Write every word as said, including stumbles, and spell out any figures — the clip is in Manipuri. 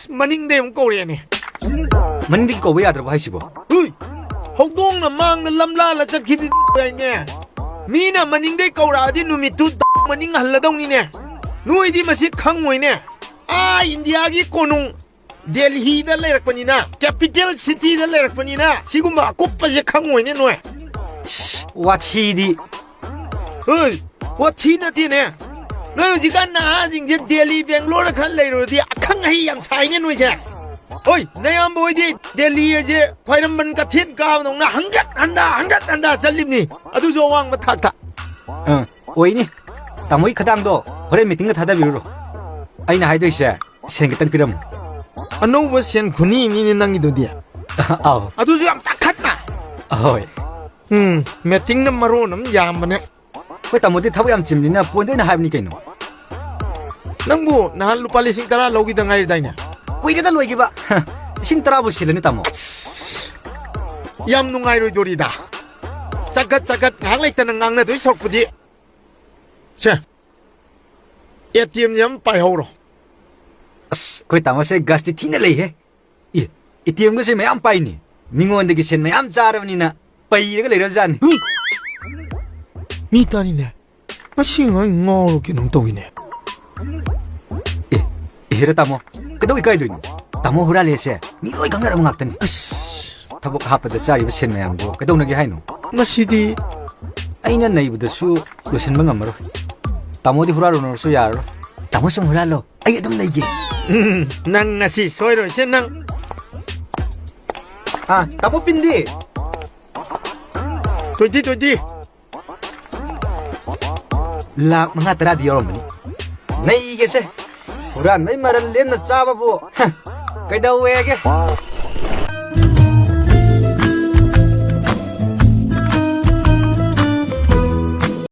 ꯃꯅꯤꯡꯗꯩ ꯑꯃꯨꯛ ꯀꯧꯔꯛꯑꯦꯅꯦ꯫ ꯃꯅꯤꯡꯗꯒꯤ ꯀꯧꯕ ꯌꯥꯗ꯭ꯔꯕꯣ ꯍꯥꯏꯁꯤꯕꯣ? ꯍꯨꯏ! ꯍꯧꯗꯣꯡꯅ ꯃꯥꯡꯗ ꯂꯝꯂꯥꯜꯂ ꯆꯠꯈꯤꯕꯗꯤ ꯌꯥꯏꯅꯦ꯫ ꯃꯤꯅ ꯃꯅꯤꯡꯗꯩ ꯀꯧꯔꯛꯑꯗꯤ ꯅꯨꯃꯤꯠꯇꯨ ꯃꯅꯤꯡ ꯍꯜꯂꯗꯧꯅꯤꯅꯦ꯫ ꯅꯣꯏꯗꯤ ꯃꯁꯤ ꯈꯪꯉꯣꯏꯅꯦ꯫ ꯑꯥ ꯏꯟꯗꯤꯌꯥꯒꯤ ꯀꯣꯅꯨꯡ ꯗꯦꯜꯍꯤꯗ ꯂꯩꯔꯛꯄꯅꯤꯅ, ꯀꯦꯄꯤꯇꯦꯜ ꯁꯤꯇꯤꯗ ꯂꯩꯔꯛꯄꯅꯤꯅ, ꯁꯤꯒꯨꯝꯕ ꯑꯀꯨꯞꯄꯁꯦ ꯈꯪꯉꯣꯏꯅꯦ ꯅꯣꯏ꯫ ꯏꯁ, ꯋꯥꯊꯤꯗꯤ꯫ ꯍꯣꯏ, ꯋꯥꯊꯤ ꯅꯠꯇꯦꯅꯦ꯫ ꯅꯣꯏ ꯍꯧꯖꯤꯛꯀꯥꯟ ꯅꯍꯥꯁꯤꯡꯁꯦ ꯗꯦꯜꯂꯤ, ꯕꯦꯡꯒ꯭ꯂꯣꯔꯗ ꯈꯔ ꯂꯩꯔꯨꯔꯗꯤ ꯑꯈꯪ ꯑꯍꯩ ꯌꯥꯝ ꯁꯥꯏꯅꯦ ꯅꯣꯏꯁꯦ꯫ ꯍꯣꯏ, ꯅꯌꯥꯝꯕ ꯍꯣꯏꯗꯤ ꯗꯦꯜꯂꯤ ꯍꯥꯏꯁꯦ ꯈ꯭ꯋꯥꯏꯔꯝꯕꯟ ꯀꯩꯊꯦꯜ ꯀꯥꯕꯗꯧꯅ ꯍꯪꯒꯠ ꯍꯟꯗ, ꯍꯪꯒꯠ ꯍꯟꯗ ꯆꯠꯂꯤꯕꯅꯤ, ꯑꯗꯨꯁꯨ ꯑꯋꯥꯡꯕ ꯊꯥꯛꯇ꯫ ꯑ, ꯑꯣꯏꯅꯤ꯫ ꯇꯥꯃꯣꯒꯤ ꯈꯗꯥꯡꯗꯣ ꯍꯣꯔꯦꯟ ꯃꯤꯇꯤꯡꯗ ꯊꯥꯗꯕꯤꯔꯨꯔꯣ꯫ ꯑꯩꯅ ꯍꯥꯏꯗꯣꯏꯁꯦ, ꯁꯦꯟ ꯈꯤꯇꯪ ꯄꯤꯔꯝꯃꯨ꯫ ꯑꯅꯧꯕ ꯁꯦꯟ ꯈꯨꯅꯤ ꯑꯃꯅꯤꯅꯦ ꯅꯪꯒꯤꯗꯨꯗꯤ꯫ ꯑꯧ꯫ ꯑꯗꯨꯁꯨ ꯌꯥꯝ ꯇꯥꯈꯠꯅ꯫ ꯑꯍꯣꯏ꯫ ꯎꯝ, ꯃꯤꯇꯤꯡꯅ ꯃꯔꯣꯟ ꯑꯃ ꯌꯥꯝꯕꯅꯦ꯫ ꯑꯩꯈꯣꯏ ꯇꯥꯃꯣꯗꯤ ꯊꯕꯛ ꯌꯥꯝ ꯆꯤꯟꯕꯅꯤꯅ ꯄꯣꯏꯟꯗ ꯑꯣꯏꯅ ꯍꯥꯏꯕꯅꯤ ꯀꯩꯅꯣ꯫ ꯅꯪꯕꯨ ꯅꯍꯥꯟ ꯂꯨꯄꯥ ꯂꯤꯁꯤꯡ ꯇꯔꯥ ꯂꯧꯈꯤꯗ ꯉꯥꯏꯔꯤꯗꯥꯏꯅꯦ? ꯀꯨꯏꯔꯦꯗ ꯂꯣꯏꯈꯤꯕ꯫ ꯂꯤꯁꯤꯡ ꯇꯔꯥꯕꯨ ꯁꯤꯜꯂꯅꯤ ꯇꯥꯃꯣ꯫ ꯑꯁ, ꯌꯥꯝ ꯅꯨꯡꯉꯥꯏꯔꯣꯏꯗꯣꯔꯤꯗ꯫ ꯆꯒꯠ ꯆꯒꯠ ꯉꯥꯏꯍꯥꯛ ꯂꯩꯇꯅ ꯉꯥꯡꯅꯗꯣꯏ ꯁꯔꯨꯛꯄꯨꯗꯤ꯫ ꯁꯦ, ꯑꯦ ꯇꯤ ꯑꯦꯝꯁꯦ ꯑꯃ ꯄꯥꯏꯍꯧꯔꯣ꯫ ꯑꯁ, ꯑꯩꯈꯣꯏ ꯇꯥꯃꯣꯁꯦ ꯒꯁꯇꯤ ꯊꯤꯅ ꯂꯩꯍꯦ꯫ ꯑꯦ, ꯑꯦ ꯇꯤ ꯑꯦꯝꯒꯁꯦ ꯃꯌꯥꯝ ꯄꯥꯏꯅꯤ꯫ ꯃꯤꯉꯣꯟꯗꯒꯤ ꯁꯦꯟ ꯃꯌꯥꯝ ꯆꯥꯔꯕꯅꯤꯅ ꯄꯩꯔꯒ ꯂꯩꯔꯕꯖꯥꯠꯅꯤ꯫ ꯃꯤ ꯇꯥꯅꯤꯅꯦ꯫ ꯃꯁꯤ ꯑꯉꯥꯡ ꯉꯥꯎꯔ ꯀꯩꯅꯣꯝ ꯇꯧꯏꯅꯦ꯫ ꯑꯦ, ꯑꯦ, ꯍꯦꯔꯥ ꯇꯥꯃꯣ, ꯀꯩꯗꯧ ꯏꯀꯥꯏꯗꯣꯏꯅꯣ? ꯇꯥꯃꯣ ꯍꯨꯔꯥꯜꯂꯦꯁꯦ ꯃꯤ ꯂꯣꯏ ꯈꯪꯅꯔꯕ ꯉꯥꯛꯇꯅꯤ꯫ ꯑꯁ, ꯊꯕꯛ ꯍꯥꯞꯄꯗ ꯆꯥꯔꯤꯕ ꯁꯦꯟ ꯃꯌꯥꯝꯗꯣ ꯀꯩꯗꯧꯅꯒꯦ ꯍꯥꯏꯅꯣ? ꯃꯁꯤꯗꯤ ꯑꯩꯅ ꯅꯩꯕꯗꯁꯨ ꯂꯣꯏꯁꯤꯟꯕ ꯉꯝꯃꯔꯣꯏ꯫ ꯇꯥꯃꯣꯗꯤ ꯍꯨꯔꯥꯜꯂꯨꯅꯣꯁꯨ ꯌꯥꯔꯔꯣꯏ꯫ ꯇꯥꯃꯣ ꯁꯨꯝ ꯍꯨꯔꯥꯜꯂꯣ, ꯑꯩ ꯑꯗꯨꯝ ꯂꯩꯒꯦ꯫ ꯎꯝ, ꯅꯪ ꯉꯁꯤ ꯁꯣꯏꯔꯣꯏꯁꯦ ꯅꯪ꯫ ꯑꯥ, ꯇꯥꯃꯣ ꯄꯤꯟꯗꯤ? Twenty, twenty. ꯂꯥꯛ ꯃꯉꯥ ꯇꯔꯥꯗꯤ ꯌꯥꯎꯔꯝꯃꯅꯤ꯫ ꯅꯩꯒꯦꯁꯦ꯫ ꯍꯨꯔꯥꯟꯕꯩ ꯃꯔꯜ ꯂꯦꯝꯅ ꯆꯥꯕꯕꯨ꯫ ꯍ, ꯀꯩꯗꯧꯋꯦꯒꯦ?